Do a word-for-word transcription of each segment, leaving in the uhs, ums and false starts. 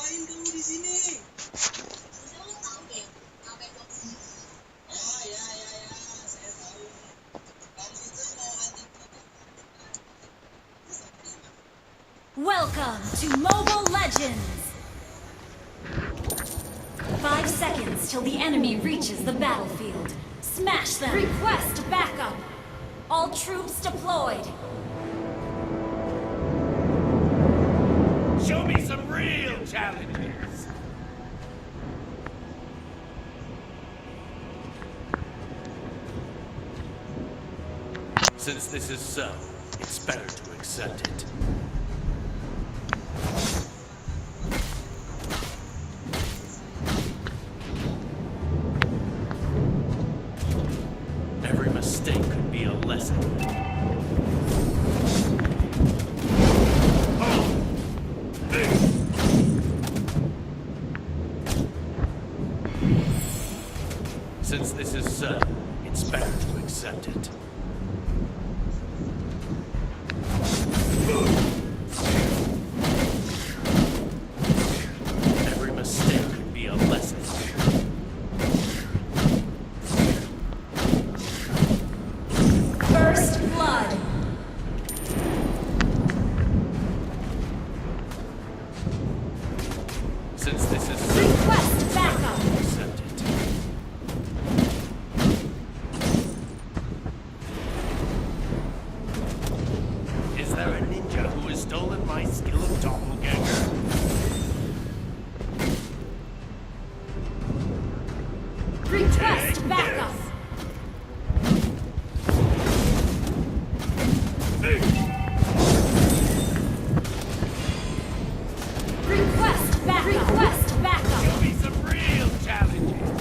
ngapain kamu di sini? Kamu tahu deh, ngapain kamu di sini? Oh, ya, ya, ya, saya tahu. Kamu itu mau hunting. Welcome to Mobile Legends! Five seconds till the enemy reaches the battlefield. Smash them! Request backup! All troops deployed! Show me some real challenges! Since this is so, it's better to accept it. Every mistake could be a lesson. Since this is so, it's better to accept it. Every mistake could be a lesson. First blood. Since this is so, request backup. Accept it. Is there a ninja who has stolen my skill of doppelganger? Request backup. Request back, request backup. Show me some real challenges.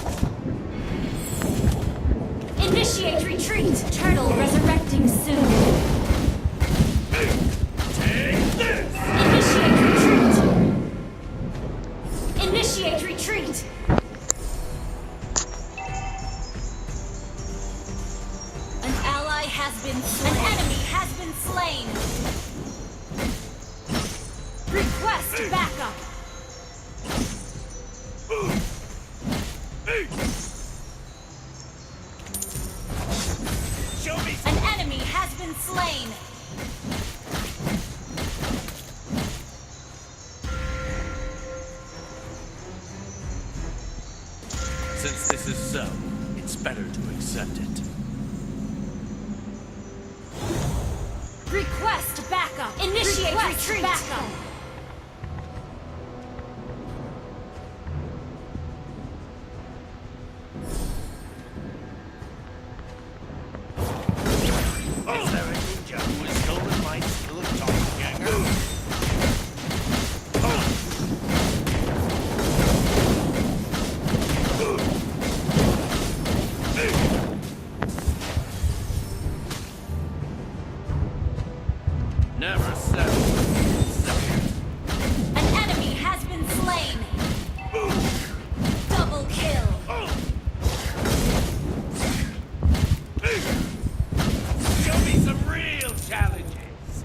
Initiate retreat. Turtle resurrecting soon. Take this. Initiate retreat. Initiate retreat. An ally has been slain. An enemy has been slain. Request backup. Show me. An enemy has been slain. Since this is so, it's better to accept it. Request backup. Initiate retreat. Request backup. Is there a ninja who has stolen my skill of doppelganger? Never settle. An enemy has been slain. Double kill. Show me some real challenges.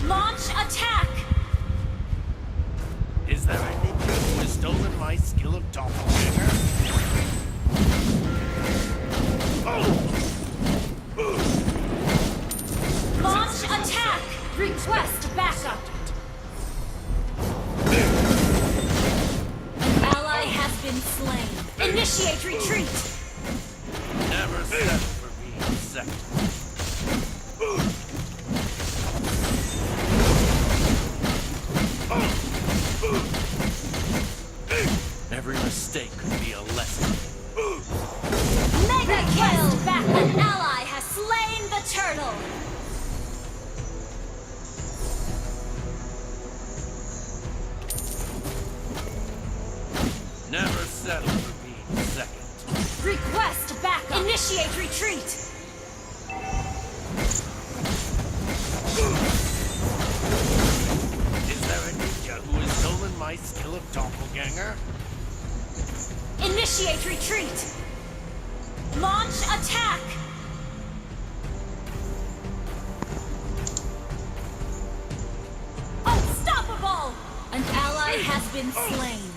Launch attack. Is there a ninja who has stolen my skill of doppelganger? Launch attack. Request backup. An ally has been slain. Initiate retreat. Never settle for being second. Every mistake could be a lesson. Mega kill! Back, an ally has slain the turtle! Never settle for being second. Request backup! Initiate retreat! Is there a ninja who has stolen my skill of doppelganger? Initiate retreat! Launch attack! Unstoppable! Has been slain.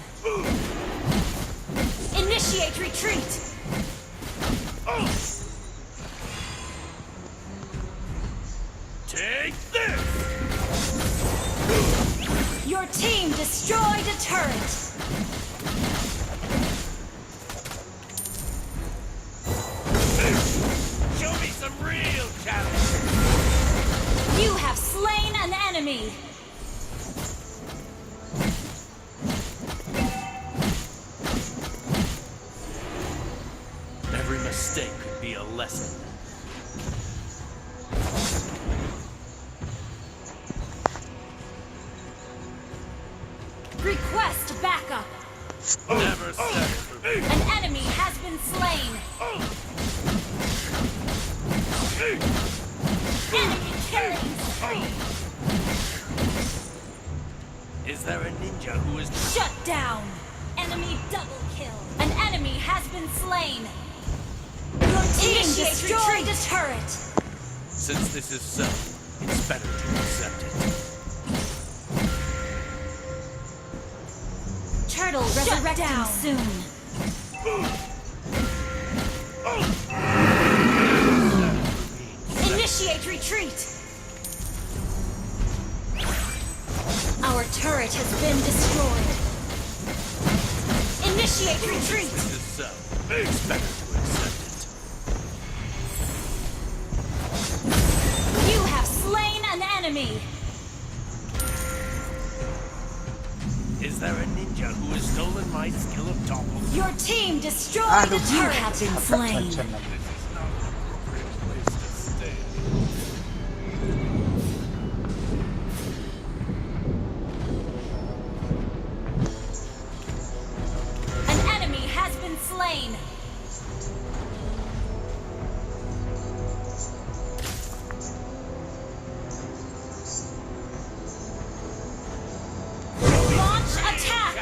Initiate retreat. Take this! Your team destroyed a turret. Show me some real talent. You have slain an enemy. Every mistake could be a lesson. Request backup. Never settle for me. An enemy has been slain. Enemy killing spree. Is there a ninja who is... Shut down! Enemy double kill. An enemy has been slain. Your team destroyed a turret. Since this is so, it's better to accept it. Turtle resurrecting soon. Initiate retreat. Our turret has been destroyed. Initiate retreat. This is so. It's better to accept it. You have slain an enemy. Is there a ninja who has stolen my skill of doppel? Your team destroyed the turret. You have been slain. This is not an appropriate place to stay. An enemy has been slain. Launch attack!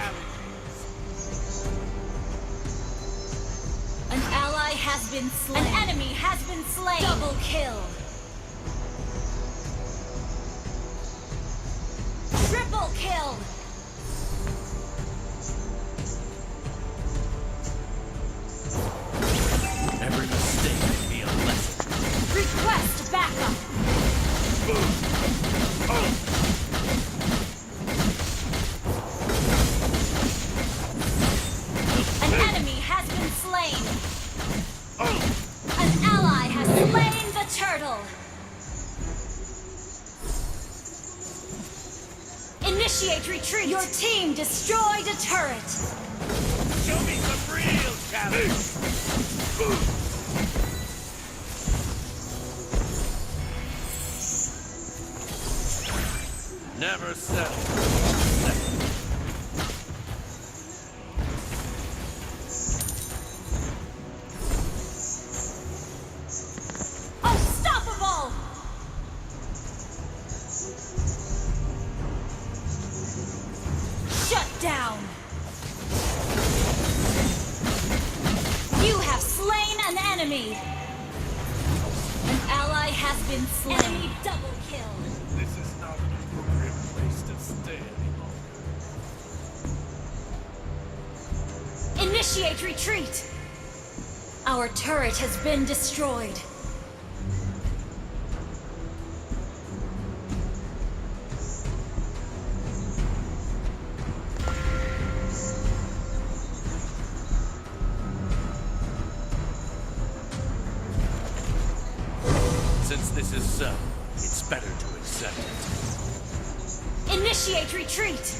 An ally has been slain. An enemy has been slain. Double kill. Triple kill. Every mistake can be a lesson. Request backup. An enemy has been slain. An ally has slain the turtle. Initiate retreat. Your team destroyed a turret. Show me some real talent. Never settle. Unstoppable! Shut down! You have slain an enemy! An ally has been slain. Enemy double kill. This is not an appropriate place to stay any longer. Initiate retreat! Our turret has been destroyed. Since this is so, it's better to accept it. Initiate retreat!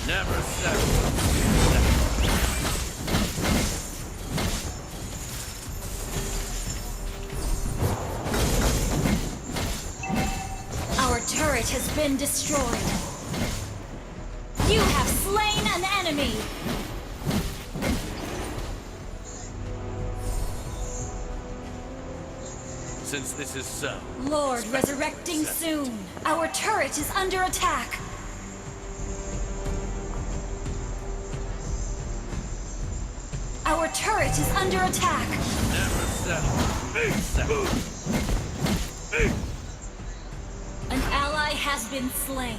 Never settle. Our turret has been destroyed. You have slain an enemy. Since this is so, Lord, it's better to accept it. Resurrecting soon. Our turret is under attack. Our turret Is under attack. Never settle. An ally has been slain.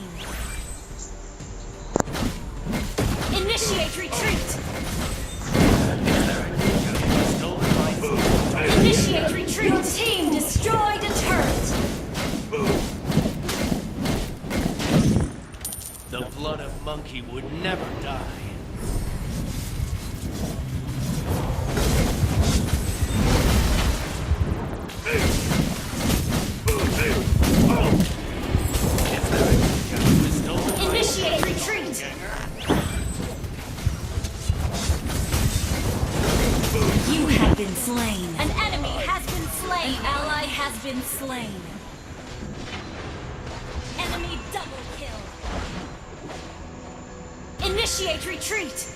Initiate retreat. Initiate retreat. Your team destroyed a turret. The blood of monkey would never die. Initiate retreat! You have been slain. An enemy has been slain. An ally has been slain. Enemy double kill. Initiate retreat!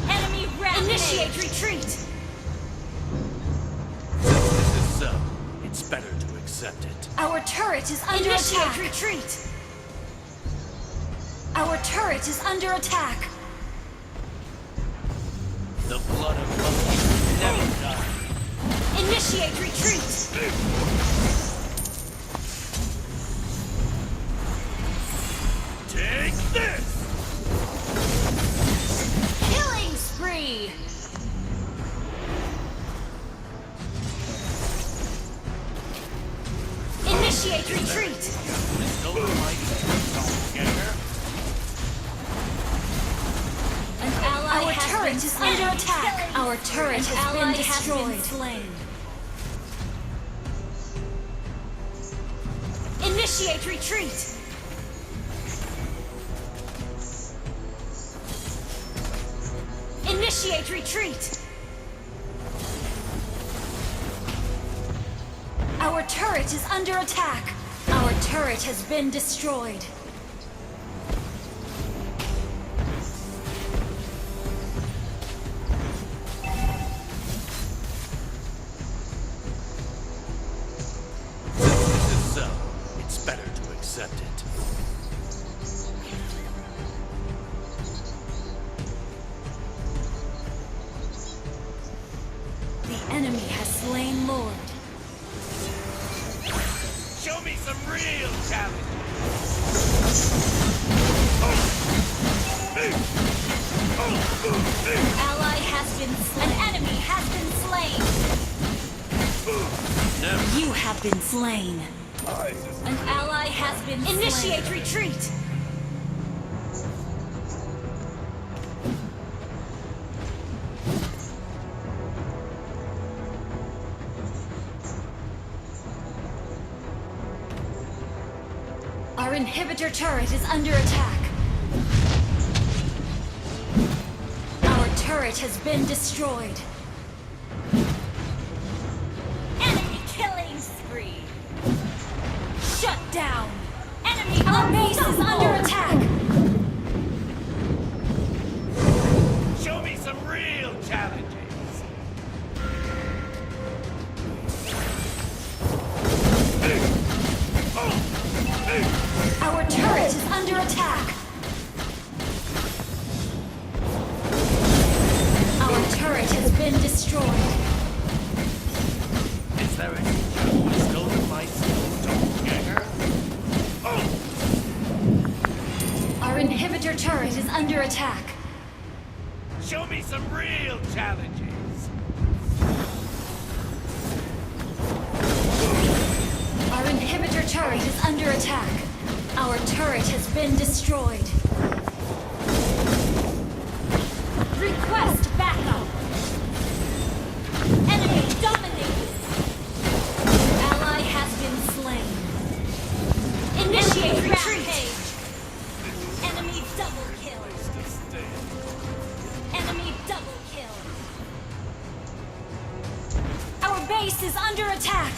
Enemy rampage. Initiate retreat! Since this is so, it's better to accept it. Our turret is under attack. Initiate retreat! Our turret is under attack. The blood of monkeys never dies. Initiate retreat. Take this! Killing spree! Initiate retreat! An ally has been slain. Our turret is under attack. Our turret has been destroyed. An ally has been slain. Initiate retreat! Initiate retreat! Our turret is under attack. Our turret has been destroyed. Since this is so, it's better to accept it. The enemy has slain Lord. Show me some real talent. Ally has been slain. An enemy has been slain. Never. You have been slain. An ally has been slain. Initiate retreat. Our inhibitor turret is under attack. Our turret has been destroyed. Enemy killing spree. Shut down. Enemy unstoppable. Our base is under attack. Show me some real challenges. Our turret is under attack. Our turret has been destroyed. Is there any who has stolen my stone doppelganger? Our inhibitor turret is under attack. Show me some real challenges. Our inhibitor turret is under attack. Our turret has been destroyed. Request backup. Enemy dominated. Ally has been slain. Initiate retreat. Enemy rampage. Enemy double kill. Enemy double kill. Our base is under attack.